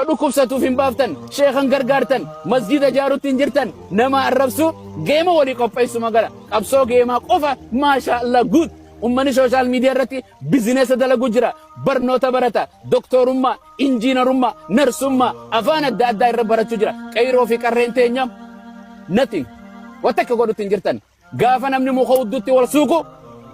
Dhukkubsatuuf hin baaftan, sheekhan gargaartan, masjida jaarutti hin jirtan, nama arrabsu, geema walii qopheessu magala. Qabsoo geemaa qofa, maashaa Allah, good. Ummanni social media irratti bizineesa dalagu jira, barnoota barata, doktorummaa, injiinarummaa, narsummaa, afaan adda addaa irra barachuu jira. Qeyroo fi qarreen teenya nothing. Wata akka godhutti hin jirtan. Gaafa namni muka uddutti wal suuqu,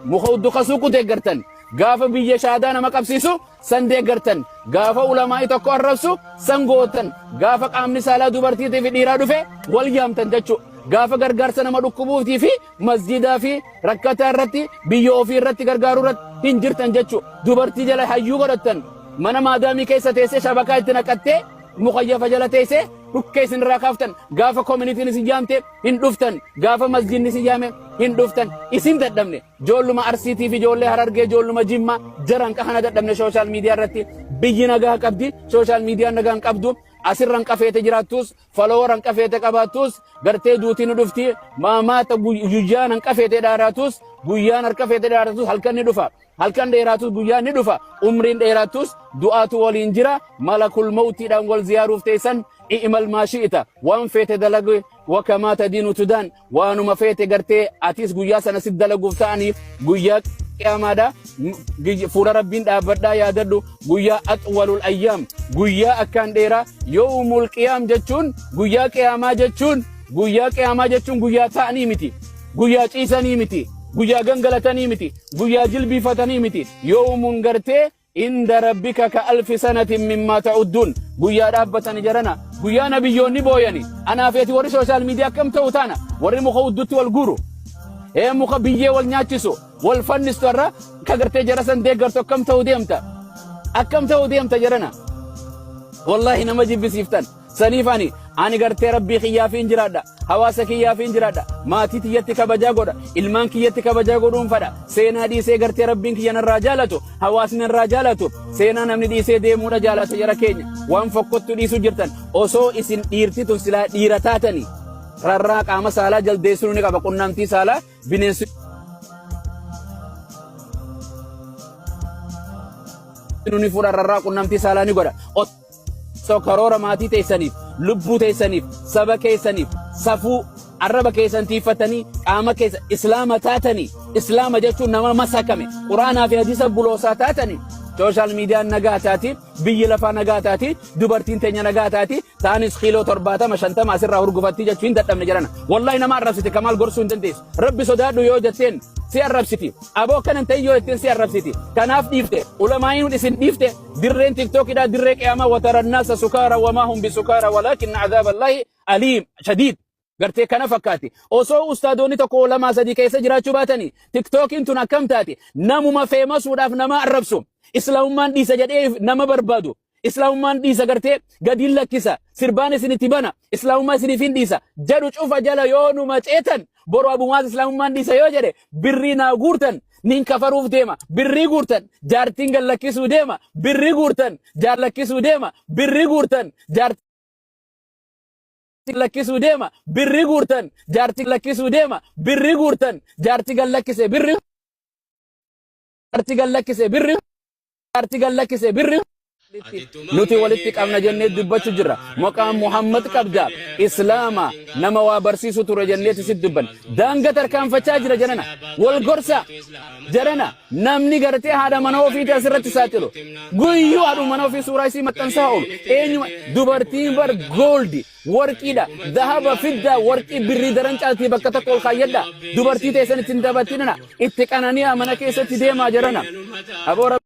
muka uddu ka suuqu deeggartan. Gaafa biyya shaadaa nama qabsiisu, san deeggartan. Gaafa ulamaa'i tokko arrabsu, san gootan. Gaafa qaamni saalaa dubartiitii fi dhiiraa dhufe, wal yaamtan jechuu. Gaafa gargaarsa nama dhukkubuutii fi masjidaa fi rakkataa irratti, biyya ofii irratti gargaaruu irratti hin jirtan jechuu. Dubartii jala hayyuu godhattan. Mana maadaamii keessa teessee shabakaa itti naqattee mukayyafa jala teessee dhukkee isin irraa kaaftan. Gaafa koominitiin isin yaamte hin dhuftan. Gaafa masjidni isin yaame hin dhuftan. Isin dadhabne. Ijoolluma Arsiitii fi ijoollee Harargee, ijoolluma Jimmaa jaran qahana dadhabne. Social media irratti biyyi nagaa qabdi. Social miidiyaan nagaa hin qabdu. Asirran qafeete jiraattus, followeran qafeete qabaattus, gartee duutii ni dhufti. Maamaata guyyaan han qafeete dheeraatus, guyyaan harka feete dheeraatus, halkan ni dhufa. Halkan dheeraatus guyyaan ni dhufa. Umriin dheeraatus du'aatu waliin jira. Malakul mawtiidhaan wal ziyaaruuf teessan. I'mal maa shi'ita, waan feete dalagi. وكما تدين تدان. Waanuma feete gartee atis guyyaa sana sit dalaguuf ta'anii. Guyyaa qiyaamaadha fuula Rabbiin dhaabbadhaa yaadadhu. Guyyaa أطول الأيام, guyyaa akkaan dheeraa. يوم القيام jechuun, guyyaa qiyaamaa jechuun, guyyaa qiyaamaa jechuun guyyaa ta'anii miti, guyyaa ciisanii miti, guyyaa gangalatanii miti, guyyaa jilbiifatanii miti. يوم gartee عند ربك كألف سنة مما تعدون. Guyyaa dhaabbatani jarana, guyyaa nabiyyoonni booyani. Anaafeeti warri social media akkam ta'u taana? Warri muka uddutti wal guuru, ee muka biyyee wal nyaachisu, wal fannistu, irra ka gartee jara san deeggartu akkam ta'u deemta? Akkam ta'u deemta jarana? Wallaahi nama jibbisiiftan. Saniif ani gartee Rabbii kiyyaaf hin jiraadha, hawaasa kiyyaaf hin jiraadha, maatii tiyyatti kabajaa godha, ilmaan kiyyatti kabajaa godhuun fadha. Seenaa dhiisee gartee Rabbiin kiyya narraa jaalatu, hawaasni narraa jaalatu, seenaa namni dhiisee deemuudha jaalata. Jara keenya, waan fokkottu dhiisuu jirtan. Osoo isin dhiirti tun silaa dhiira taatanii, rarraa qaama saalaa jaldeessuu ni qaba, qunnamtii saalaa bineensi ni fuudha, rarraa qunnamtii saalaa ni godha. Osoo karoora maatii teessaniif, lubbuu teessaniif, saba keessaniif, safuu arraba keessan tiiffatanii, qaama keessa Islaama taatanii, Islaama jechuun nama masakame Quraanaa fi hadiisa buloosaa taatanii, social miidiyaan nagaa taati, biyyi lafaa nagaa taati, dubartiin teenya nagaa taati. Taanis kiiloo 70 50 asirraa hurgufattii jechuu hin dadhabne jedhana. Wallahi nama arrabsite. Kamaal gorsuu hin dandeessu. Rabbi sodaadhu yoo jetteen si arrabsiti. Aboo akkanan ta'in yoo jetteen si arrabsiti. Kanaaf dhiifte ulamaa'iin isin dhiifte. Dirreen TikTokidha dirree qiyaamaa. وترى الناس سكارى وما هم بسكارى ولكن عذاب الله أليم شديد. Gartee kana fakkaati. Osoo ustaadoonni tokko, lamaa, sadii keessa jiraachuu baatanii, TikTokiin tun akkam taati? Namuma famousuudhaaf nama arrabsu, Islaamummaan dhiisa jedhee nama barbaadu, Islaamummaan dhiisa, gartee gadiin lakkisa, sirbaan isinitti bana, Islaamummaa isiniif hin dhiisa jedhu cufa jala yoo numa ceetan, boru abumaas Islaamummaan dhiisa yoo jedhe, birrii naa guurtan nin kafaruuf deema, birrii guurtan jaartiin gad lakkisuu deema, birrii guurtan jaar lakkisuu deema, birrii guurtan jaartiin lakkisuu deema, birrii guurtan jaartii lakkisuu deema, birrii guurtan jaartii gad lakkise, birrii jaartii gad lakkise, birrii jaartii gad lakkise, birrii nuti walitti qabna jennee dubbachuu jirra. Maqaan Muhammad qabda. Islaama nama waa barsiisu ture jenneeti sit dubban. Daanga tarkaanfachaa jira jarana. Wal gorsa jarana. Namni gartee haadha mana ofiiti asirratti saaxilu. Guyyuu haadha mana ofii suuraa isii maxxansaa oolu. Eenyuma dubartiin bar gold, warqiidha. Dahaba fiddaa, warqii birrii daran caaltii bakka tokko ol kaayyadha. Dubartii teessan ittiin taphatinana. Itti qananiyaa mana keessatti deemaa jarana. Aboo.